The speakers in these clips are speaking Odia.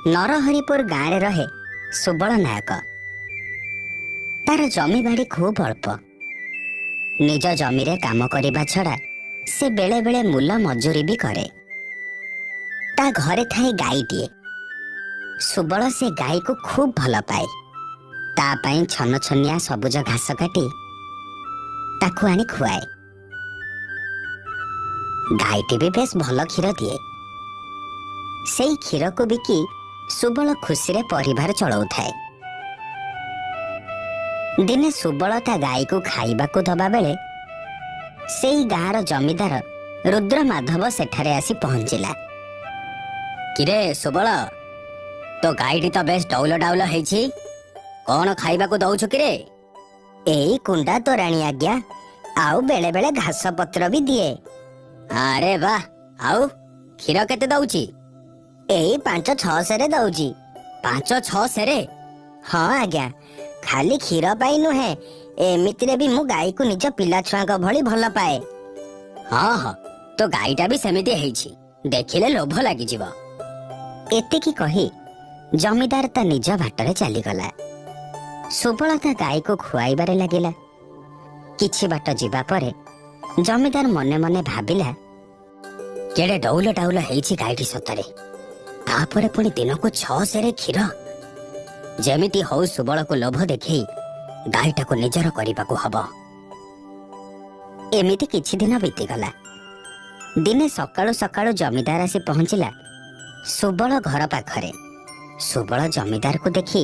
ନରହରିପୁର ଗାଁରେ ରହେ ସୁବଳ ନାୟକ। ତାର ଜମିବାଡ଼ି ଖୁବ୍ ଅଳ୍ପ। ନିଜ ଜମିରେ କାମ କରିବା ଛଡ଼ା ସେ ବେଳେ ବେଳେ ମୂଲ ମଜୁରୀ ବି କରେ। ତା ଘରେ ଥାଏ ଗାଈଟିଏ। ସୁବଳ ସେ ଗାଈକୁ ଖୁବ୍ ଭଲ ପାଏ। ତା ପାଇଁ ଛନଛନିଆ ସବୁଜ ଘାସ କାଟି ତାକୁ ଆଣି ଖୁଆଏ। ଗାଈଟି ବି ବେଶ ଭଲ କ୍ଷୀର ଦିଏ। ସେଇ କ୍ଷୀରକୁ ବିକି ସୁବଳ ଖୁସିରେ ପରିବାର ଚଳାଉଥାଏ। ଦିନେ ସୁବଳ ତା ଗାଈକୁ ଖାଇବାକୁ ଦବା ବେଳେ ସେଇ ଗାଁର ଜମିଦାର ରୁଦ୍ର ମାଧବ ସେଠାରେ ଆସି ପହଞ୍ଚିଲା। କିରେ ସୁବଳ, ତୋ ଗାଈଟି ତ ବେଶ ଡଉଲ ଡାଉଲ ହେଇଛି। କଣ ଖାଇବାକୁ ଦଉଛୁ କିରେ? ଏଇ କୁଣ୍ଡା ତୋରାଣୀ ଆଜ୍ଞା, ଆଉ ବେଳେ ବେଳେ ଘାସ ପତ୍ର ବି ଦିଏ। ଆରେ ବାଃ, ଆଉ କ୍ଷୀର କେତେ ଦଉଛି? ଏଇ 5-6 ସେରେ ଦଉଛି। 5-6 ସେରେ? ହଁ ଆଜ୍ଞା, ଖାଲି କ୍ଷୀର ପାଇଁ ନୁହେଁ, ଏମିତିରେ ବି ମୁଁ ଗାଈକୁ ନିଜ ପିଲା ଛୁଆଙ୍କ ଭଳି ଭଲ ପାଏ। ହଁ ହଁ, ତୋ ଗାଈଟା ବି ସେମିତି ହେଇଛି, ଦେଖିଲେ ଲୋଭ ଲାଗିଯିବ। ଏତିକି କହି ଜମିଦାର ତା ନିଜ ବାଟରେ ଚାଲିଗଲା। ସୁବଳ ତା ଗାଈକୁ ଖୁଆଇବାରେ ଲାଗିଲା। କିଛି ବାଟ ଯିବା ପରେ ଜମିଦାର ମନେ ମନେ ଭାବିଲା, କେଡ଼େ ଡଉଲ ଡାଉଲ ହେଇଛି ଗାଈଟି ସତରେ। ତାପରେ ପୁଣି ଦିନକୁ 6 ସେରେ କ୍ଷୀର। ଯେମିତି ହଉ ସୁବଳକୁ ଲୋଭ ଦେଖେଇ ଗାଈଟାକୁ ନିଜର କରିବାକୁ ହବ। ଏମିତି କିଛି ଦିନ ବିତିଗଲା। ଦିନେ ସକାଳୁ ସକାଳୁ ଜମିଦାର ଆସି ପହଞ୍ଚିଲା ସୁବଳ ଘର ପାଖରେ। ସୁବଳ ଜମିଦାରକୁ ଦେଖି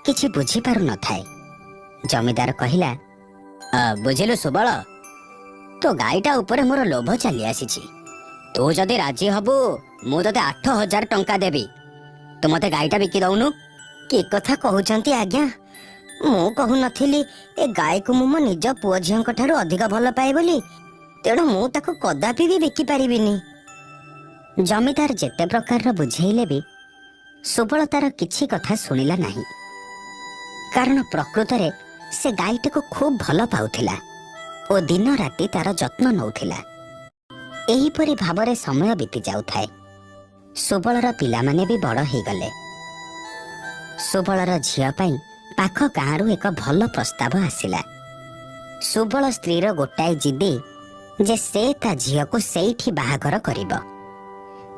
କିଛି ବୁଝିପାରୁ ନଥାଏ। ଜମିଦାର କହିଲା, "ବୁଝିଲୁ ସୁବଳ, ତୋ ଗାଈଟା ଉପରେ ମୋର ଲୋଭ ଚାଲି ଆସିଛି। ତୁ ଯଦି ରାଜି ହବୁ, ମୁଁ ତୋତେ 8,000 ଟଙ୍କା ଦେବି। ତୁ ମତେ ଗାଈଟା ବିକି ଦଉନୁ।" କି କଥା କହୁଛନ୍ତି ଆଜ୍ଞା? ମୁଁ କହୁନଥିଲି ଏ ଗାଈକୁ ମୁଁ ମୋ ନିଜ ପୁଅ ଝିଅଙ୍କ ଠାରୁ ଅଧିକ ଭଲ ପାଏ ବୋଲି? ତେଣୁ ମୁଁ ତାକୁ କଦାପି ବି ବିକି ପାରିବିନି। ଜମିଦାର ଯେତେ ପ୍ରକାରର ବୁଝେଇଲେ ବି ସୁବଳ ତାର କିଛି କଥା ଶୁଣିଲା ନାହିଁ। କାରଣ ପ୍ରକୃତରେ ସେ ଗାଈଟିକୁ ଖୁବ୍ ଭଲ ପାଉଥିଲା ଓ ଦିନ ରାତି ତାର ଯତ୍ନ ନଉଥିଲା। ଏହିପରି ଭାବରେ ସମୟ ବିତି ଯାଉଥାଏ। ସୁବଳର ପିଲାମାନେ ବି ବଡ଼ ହେଇଗଲେ। ସୁବଳର ଝିଅ ପାଇଁ ପାଖ ଗାଁରୁ ଏକ ଭଲ ପ୍ରସ୍ତାବ ଆସିଲା। ସୁବଳ ସ୍ତ୍ରୀର ଗୋଟାଏ ଜିଦି ଯେ ସେ ତା ଝିଅକୁ ସେଇଠି ବାହାଘର କରିବ।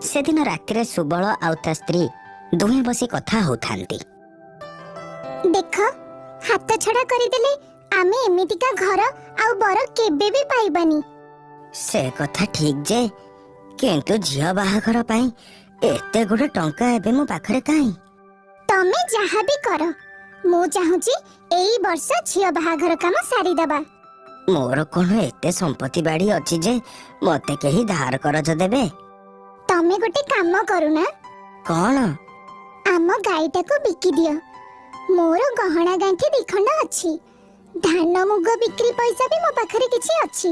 ସେଦିନ ରାତିରେ ସୁବଳ ଆଉ ତା ସ୍ତ୍ରୀ ଦୁହେଁ ବସି କଥା ହଉଥାନ୍ତି। ଦେଖ, ହାତ ଛଡା କରିଦେଲେ ଆମେ ଏମିତିକା ଘର ଆଉ ବର କେବେ ବି ପାଇବାନି। ସେ କଥା ଠିକ ଯେ, କିନ୍ତୁ ଝିଅ ବାହାଘର ପାଇଁ ଏତେ ଗୁଡେ ଟଙ୍କା ଏବେ ମୋ ପାଖରେ କାହିଁ? ତମେ ଯାହା ବି କର, ମୁଁ ଚାହୁଁଛି ଏଇ ବର୍ଷ ଝିଅ ବାହାଘର କାମ ସାରିଦବା। ମୋର କଣ ଏତେ ସମ୍ପତ୍ତି ବାଡି ଅଛି ଯେ ମତେ କେହି ଧାର କରଜ ଦେବେ? ତମେ ଗୋଟେ କାମ କରୁନା। କଣ? ଆମ ଗାଈଟାକୁ ବିକି ଦିଅ। ମୋର ଗହଣା ଗାଣ୍ଠି ଦିଖଣ୍ଡ ଅଛି। ଧାନ ମୁଗ ବିକ୍ରି ପଇସା ବି ମୋ ପାଖରେ କିଛି ଅଛି।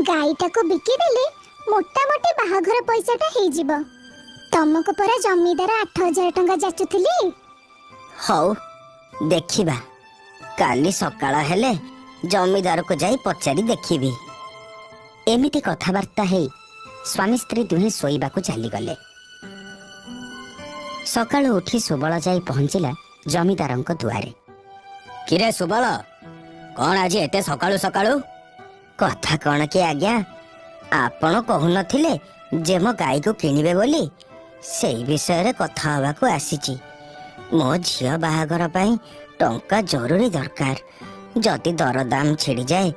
ଗାଈଟାକୁ ବିକିଦେଲେ ମୋଟାମୋଟି ବାହାଘର ପଇସାଟା ହେଇଯିବ। ତମକୁ ପରା ଜମିଦାର 8,000 ଟଙ୍କା ଯାଚୁଥିଲି। ହଉ ଦେଖିବା, କାଲି ସକାଳ ହେଲେ ଜମିଦାରକୁ ଯାଇ ପଚାରି ଦେଖିବି। ଏମିତି କଥାବାର୍ତ୍ତା ହେଇ ସ୍ୱାମୀ ସ୍ତ୍ରୀ ଦୁହେଁ ଶୋଇବାକୁ ଚାଲିଗଲେ। ସକାଳୁ ଉଠି ସୁବଳ ଯାଇ ପହଞ୍ଚିଲା ଜମିଦାରଙ୍କ ଦୁଆରେ। କିରେ ସୁବଳ, କଣ ଆଜି ଏତେ ସକାଳୁ ସକାଳୁ? କଥା କଣ କି ଆଜ୍ଞା, ଆପଣ କହୁନଥିଲେ ଯେ ମୋ ଗାଈକୁ କିଣିବେ ବୋଲି, ସେଇ ବିଷୟରେ କଥା ହବାକୁ ଆସିଛି। ମୋ ଝିଅ ବାହାଘର ପାଇଁ ଟଙ୍କା ଜରୁରୀ ଦରକାର। ଯଦି ଦରଦାମ ଛିଡ଼ିଯାଏ,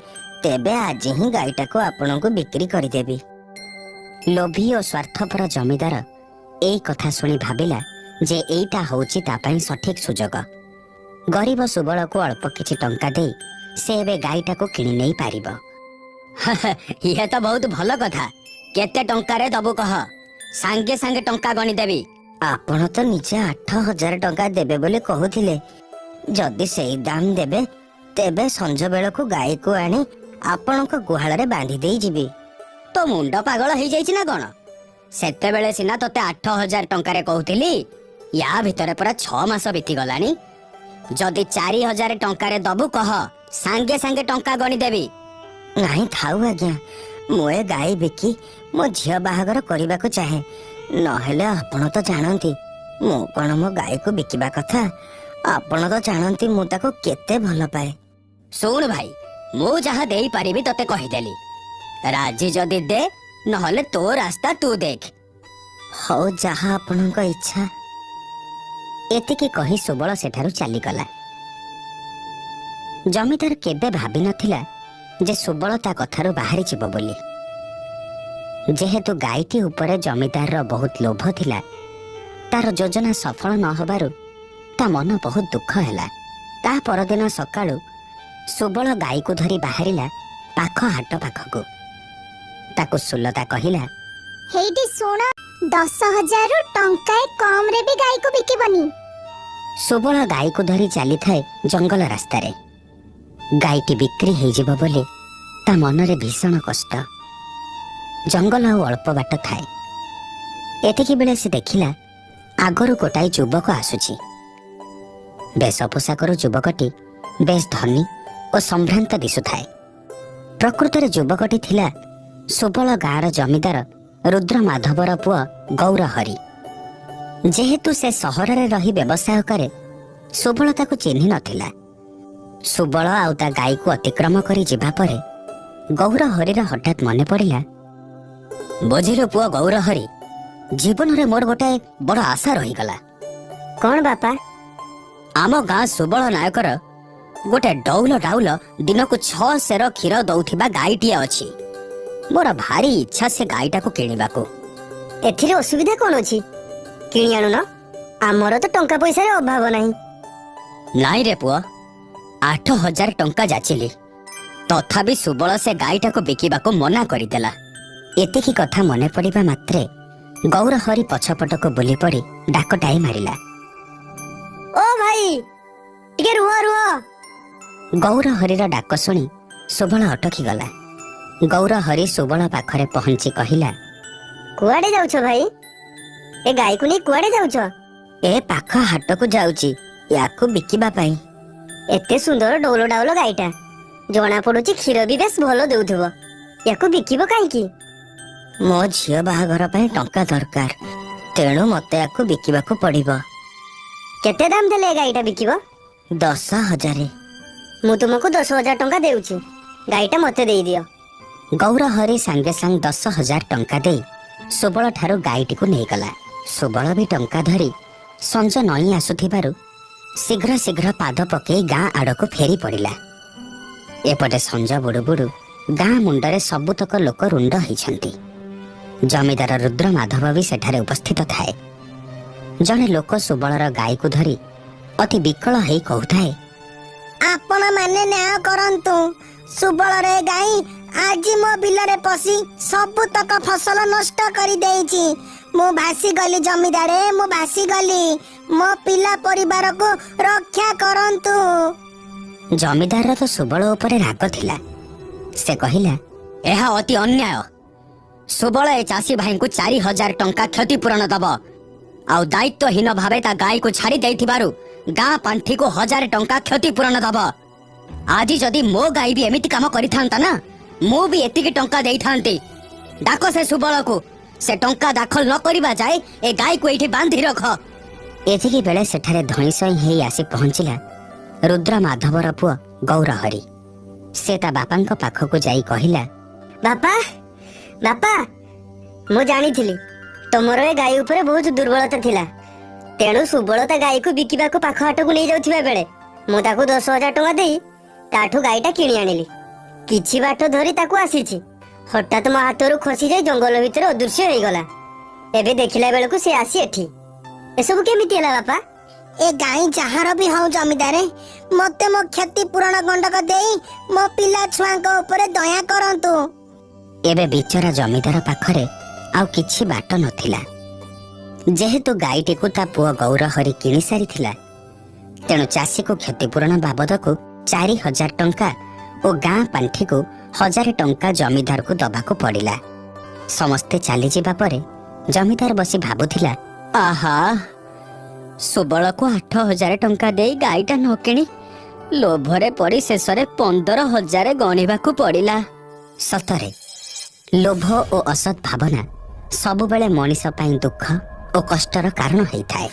ତେବେ ଆଜି ହିଁ ଗାଈଟାକୁ ଆପଣଙ୍କୁ ବିକ୍ରି କରିଦେବି। ଲୋଭୀ ଓ ସ୍ୱାର୍ଥପର ଜମିଦାର ଏଇ କଥା ଶୁଣି ଭାବିଲା ଯେ ଏଇଟା ହଉଛି ତା ପାଇଁ ସଠିକ ସୁଯୋଗ। ଗରିବ ସୁବଳକୁ ଅଳ୍ପ କିଛି ଟଙ୍କା ଦେଇ ସେ ଏବେ ଗାଈଟାକୁ କିଣି ନେଇ ପାରିବ। ଇଏ ତ ବହୁତ ଭଲ କଥା। କେତେ ଟଙ୍କାରେ ଦବୁ କହ, ସାଙ୍ଗେ ସାଙ୍ଗେ ଟଙ୍କା ଗଣିଦେବି। ଆପଣ ତ ନିଜେ 8,000 ଟଙ୍କା ଦେବେ ବୋଲି କହୁଥିଲେ। ଯଦି ସେଇ ଦାମ ଦେବେ, ତେବେ ସଞ୍ଜ ବେଳକୁ ଗାଈକୁ ଆଣି ଆପଣଙ୍କ ଗୁହାଳରେ ବାନ୍ଧି ଦେଇ ଯିବି। ତୋ ମୁଣ୍ଡ ପାଗଳ ହେଇଯାଇଛି ନା କଣ? ସେତେବେଳେ ସିନା ତୋତେ 8,000 ଟଙ୍କାରେ କହୁଥିଲି। ୟା ଭିତରେ ପୁରା 6 ମାସ ବିତିଗଲାଣି। ଯଦି 4,000 ଟଙ୍କାରେ ଦବୁ କହ, ସାଙ୍ଗେ ସାଙ୍ଗେ ଟଙ୍କା ଗଣିଦେବି। ନାଇଁ ଥାଉ ଆଜ୍ଞା, ମୁଁ ଏ ଗାଈ ବିକି ମୋ ଝିଅ ବାହାଘର କରିବାକୁ ଚାହେଁ। ନହେଲେ ଆପଣ ତ ଜାଣନ୍ତି, ମୁଁ କ'ଣ ମୋ ଗାଈକୁ ବିକିବା କଥା? ଆପଣ ତ ଜାଣନ୍ତି ମୁଁ ତାକୁ କେତେ ଭଲ ପାଏ। ଶୁଣ ଭାଇ, ମୁଁ ଯାହା ଦେଇପାରିବି ତତେ କହିଦେଲି। ରାଜି ଯଦି ଦେ, ନହେଲେ ତୋ ରାସ୍ତା ତୁ ଦେଖ। ହଉ, ଯାହା ଆପଣଙ୍କ ଇଚ୍ଛା। ଏତିକି କହି ସୁବଳ ସେଠାରୁ ଚାଲିଗଲା। ଜମିଦାର କେବେ ଭାବିନଥିଲା ଯେ ସୁବଳ ତା କଥାରୁ ବାହାରିଯିବ ବୋଲି। ଯେହେତୁ ଗାଈଟି ଉପରେ ଜମିଦାରର ବହୁତ ଲୋଭ ଥିଲା, ତାର ଯୋଜନା ସଫଳ ନ ହେବାରୁ ତା ମନ ବହୁତ ଦୁଃଖ ହେଲା। ତା ପରଦିନ ସକାଳୁ ସୁବଳ ଗାଈକୁ ଧରି ବାହାରିଲା ପାଖ ହାଟ ପାଖକୁ। ତାକୁ ସୁଲତା କହିଲା, ହେଇଟି ଶୁଣ, 10,000ରୁ ଟଙ୍କାଏ କମରେ ବି ଗାଈକୁ ବିକିବନି। ସୁବଳ ଗାଈକୁ ଧରି ଚାଲିଥାଏ ଜଙ୍ଗଲ ରାସ୍ତାରେ। ଗାଈଟି ବିକ୍ରି ହେଇଯିବ ବୋଲି ତା ମନରେ ଭୀଷଣ କଷ୍ଟ। ଜଙ୍ଗଲ ଆଉ ଅଳ୍ପ ବାଟ ଥାଏ। ଏତିକି ବେଳେ ସେ ଦେଖିଲା ଆଗରୁ ଗୋଟାଏ ଯୁବକ ଆସୁଛି। ବେଶ ପୋଷାକରୁ ଯୁବକଟି ବେଶ ଧନୀ ଓ ସମ୍ଭ୍ରାନ୍ତ ଦିଶୁଥାଏ। ପ୍ରକୃତରେ ଯୁବକଟି ଥିଲା ସୁବଳ ଗାଁର ଜମିଦାର ରୁଦ୍ର ମାଧବର ପୁଅ ଗୌରହରି। ଯେହେତୁ ସେ ସହରରେ ରହି ବ୍ୟବସାୟ କରେ, ସୁବଳ ତାକୁ ଚିହ୍ନି ନଥିଲା। ସୁବଳ ଆଉ ତା ଗାଈକୁ ଅତିକ୍ରମ କରି ଯିବା ପରେ ଗୌରହରିର ହଠାତ୍ ମନେ ପଡ଼ିଲା, ବୁଝିଲୁ ପୁଅ ଗୌରହରି, ଜୀବନରେ ମୋର ଗୋଟାଏ ବଡ଼ ଆଶା ରହିଗଲା। କ'ଣ ବାପା? ଆମ ଗାଁ ସୁବଳ ନାୟକର ଗୋଟେ ଡଉଲ ଡାଉଲ ଦିନକୁ 6 ସେର କ୍ଷୀର ଦଉଥିବା ଗାଈଟିଏ ଅଛି। ମୋର ଭାରି ଇଚ୍ଛା ସେ ଗାଈଟାକୁ କିଣିବାକୁ। ଏଥିରେ ଅସୁବିଧା କ'ଣ ଅଛି? କିଣି ଆଣୁନ, ଆମର ତ ଟଙ୍କା ପଇସାରେ ଅଭାବ ନାହିଁ। ନାଇଁ ରେ ପୁଅ, 8,000 ଟଙ୍କା ଯାଚିଲି, ତଥାପି ସୁବଳ ସେ ଗାଈଟାକୁ ବିକିବାକୁ ମନା କରିଦେଲା। ଏତିକି କଥା ମନେ ପଡ଼ିବା ମାତ୍ରେ ଗୌରହରି ପଛପଟକୁ ବୁଲି ପଡ଼ି ଡାକଟାଏ ମାରିଲା, ଓ ଭାଇ, ଟିକେ ରୁହ ରୁହ। ଗୌରହରିର ଡାକ ଶୁଣି ସୁବଳ ଅଟକିଗଲା। ଗୌରହରି ସୁବଳ ପାଖରେ ପହଞ୍ଚି କହିଲା, କୁଆଡେ ଯାଉଛ ଭାଇ? ଏ ଗାଈକୁ ନେଇ କୁଆଡେ ଯାଉଛ? ଏ ପାଖ ହାଟକୁ ଯାଉଛି ୟାକୁ ବିକିବା ପାଇଁ। ଏତେ ସୁନ୍ଦର ଡଉଲ ଡାଉଲ ଗାଈଟା, ଜଣା ପଡୁଛି କ୍ଷୀର ବି ବେଶ ଭଲ ଦଉଥିବ। ୟାକୁ ବିକିବ କାହିଁକି? ମୋ ଝିଅ ବାହାଘର ପାଇଁ ଟଙ୍କା ଦରକାର, ତେଣୁ ମତେ ୟାକୁ ବିକିବାକୁ ପଡ଼ିବ। କେତେ ଦାମ ଦେଲେ ଏ ଗାଈଟା ବିକିବ? 10,000। ମୁଁ ତୁମକୁ 10,000 ଟଙ୍କା ଦେଉଛି, ଗାଈଟା ମତେ ଦେଇଦିଅ। ଗୌରହରି ସାଙ୍ଗେ ସାଙ୍ଗେ 10,000 ଟଙ୍କା ଦେଇ ସୁବଳ ଠାରୁ ଗାଈଟିକୁ ନେଇଗଲା। ସୁବଳ ବି ଟଙ୍କା ଧରି ସଞ୍ଜ ନଇଁ ଆସୁଥିବାରୁ ଶୀଘ୍ର ଶୀଘ୍ର ପାଦ ପକେଇ ଗାଁ ଆଡ଼କୁ ଫେରି ପଡ଼ିଲା। ଏପଟେ ସଞ୍ଜ ବୁଡୁ ବୁଡୁ ଗାଁ ମୁଣ୍ଡରେ ସବୁତକ ଲୋକ ରୁଣ୍ଡ ହେଇଛନ୍ତି। ଜମିଦାର ରୁଦ୍ର ମାଧବ ବି ସେଠାରେ ଉପସ୍ଥିତ ଥାଏ। ଜଣେ ଲୋକ ସୁବଳର ଗାଈକୁ ଧରି ଅତି ବିକଳ ହେଇ କହୁଥାଏ, ଆପଣ ମାନେ ନ୍ୟାୟ କରନ୍ତୁ। ସୁବଳରେ ଗାଈ ଆଜି ମୋ ବିଲରେ ପଶି ସବୁତକ ଫସଲ ନଷ୍ଟ କରିଦେଇଛି। ମୁଁ ଭାସିଗଲି ଜମିଦାରେ, ମୁଁ ଭାସିଗଲି। ମୋ ପିଲା ପରିବାରକୁ ରକ୍ଷା କରନ୍ତୁ। ଜମିଦାରର ତ ସୁବଳ ଉପରେ ରାଗ ଥିଲା। ସେ କହିଲା, ଏହା ଅତି ଅନ୍ୟାୟ। ସୁବଳ ଏ ଚାଷୀ ଭାଇଙ୍କୁ 4,000 ଟଙ୍କା କ୍ଷତିପୂରଣ ଦବ, ଆଉ ଦାୟିତ୍ୱହୀନ ଭାବେ ତା ଗାଈକୁ ଛାଡ଼ି ଦେଇଥିବାରୁ ଗାଁ ପାଣ୍ଠିକୁ 1,000 ଟଙ୍କା କ୍ଷତିପୂରଣ ଦବ। ଆଜି ଯଦି ମୋ ଗାଈ ବି ଏମିତି କାମ କରିଥାନ୍ତା ନା, ମୁଁ ବି ଏତିକି ଟଙ୍କା ଦେଇଥାନ୍ତି। ଡାକ ସେ ସୁବଳକୁ। ସେ ଟଙ୍କା ଦାଖଲ ନ କରିବା ଯାଏ ଏ ଗାଈକୁ ଏଇଠି ବାନ୍ଧି ରଖ। ଏତିକି ବେଳେ ସେଠାରେ ଧଇଁସଇଁ ହେଇ ଆସି ପହଞ୍ଚିଲା ରୁଦ୍ର ମାଧବର ପୁଅ ଗୌରହରି। ସେ ତା ବାପାଙ୍କ ପାଖକୁ ଯାଇ କହିଲା, ବାପା, ବାପା, ମୁଁ ଜାଣିଥିଲି ତମର ଏ ଗାଈ ଉପରେ ବହୁତ ଦୁର୍ବଳତା ଥିଲା। ତେଣୁ ସୁବଳ ତା ଗାଈକୁ ବିକିବାକୁ ପାଖ ହାଟକୁ ନେଇଯାଉଥିବା ବେଳେ ମୁଁ ତାକୁ 10,000 ଟଙ୍କା ଦେଇ ତାଠୁ ଗାଈଟା କିଣି ଆଣିଲି। କିଛି ବାଟ ଧରି ତାକୁ ଆସିଛି, ହଠାତ୍ ମୋ ହାତରୁ ଖସି ଯାଇ ଜଙ୍ଗଲ ଭିତରେ ଅଦୃଶ୍ୟ ହେଇଗଲା। ଏବେ ଦେଖିଲା ବେଳକୁ ସେ ଆସି ଏଠି। ଏସବୁ କେମିତି ହେଲା ବାପା? ଏ ଗାଈ ଯାହାର ବି ହଉ ଜମିଦାରେ, ମତେ ମୋ କ୍ଷତିପୂରଣ ଗଣ୍ଡକ ଦେଇ ମୋ ପିଲା ଛୁଆଙ୍କ ଉପରେ ଦୟା କରନ୍ତୁ। ଏବେ ବିଚରା ଜମିଦାର ପାଖରେ ଆଉ କିଛି ବାଟ ନଥିଲା। ଯେହେତୁ ଗାଈଟିକୁ ତା ପୁଅ ଗୌରହରି କିଣି ସାରିଥିଲା, ତେଣୁ ଚାଷୀକୁ କ୍ଷତିପୂରଣ ବାବଦକୁ 4,000 ଟଙ୍କା ଓ ଗାଁ ପାଣ୍ଠିକୁ 1,000 ଟଙ୍କା ଜମିଦାରକୁ ଦବାକୁ ପଡ଼ିଲା। ସମସ୍ତେ ଚାଲିଯିବା ପରେ ଜମିଦାର ବସି ଭାବୁଥିଲା, ଆହା, ସୁବଳକୁ 8,000 ଟଙ୍କା ଦେଇ ଗାଈଟା ନ କିଣି ଲୋଭରେ ପଡ଼ି ଶେଷରେ 15,000 ଗଣିବାକୁ ପଡ଼ିଲା। ସତରେ ଲୋଭ ଓ ଅସତ୍ ଭାବନା ସବୁବେଳେ ମଣିଷ ପାଇଁ ଦୁଃଖ ଓ ଓ କଷ୍ଟର କାରଣ ହେଇଥାଏ।